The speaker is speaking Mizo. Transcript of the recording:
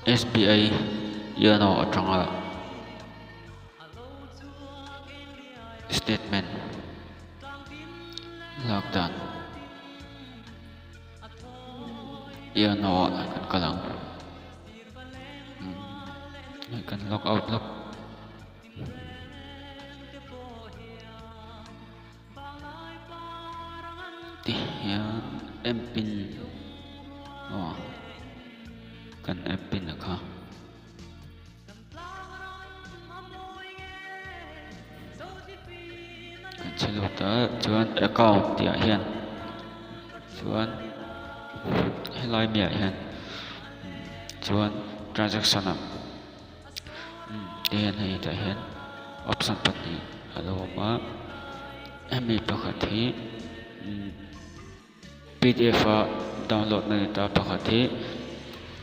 SBI YONO atanga statement lak dan YONO ah kan kal ang kan log out lawk. Ti hian M pin aw kan M pin a kha. Kan chhe lut a chuan account tih ah hian chuan helai mi ah hian chuan transaction ah. Ti hian hei tah hian option pahnih a lo awm a hemi pakhat hi pdf a download na ni ta pakhat hi.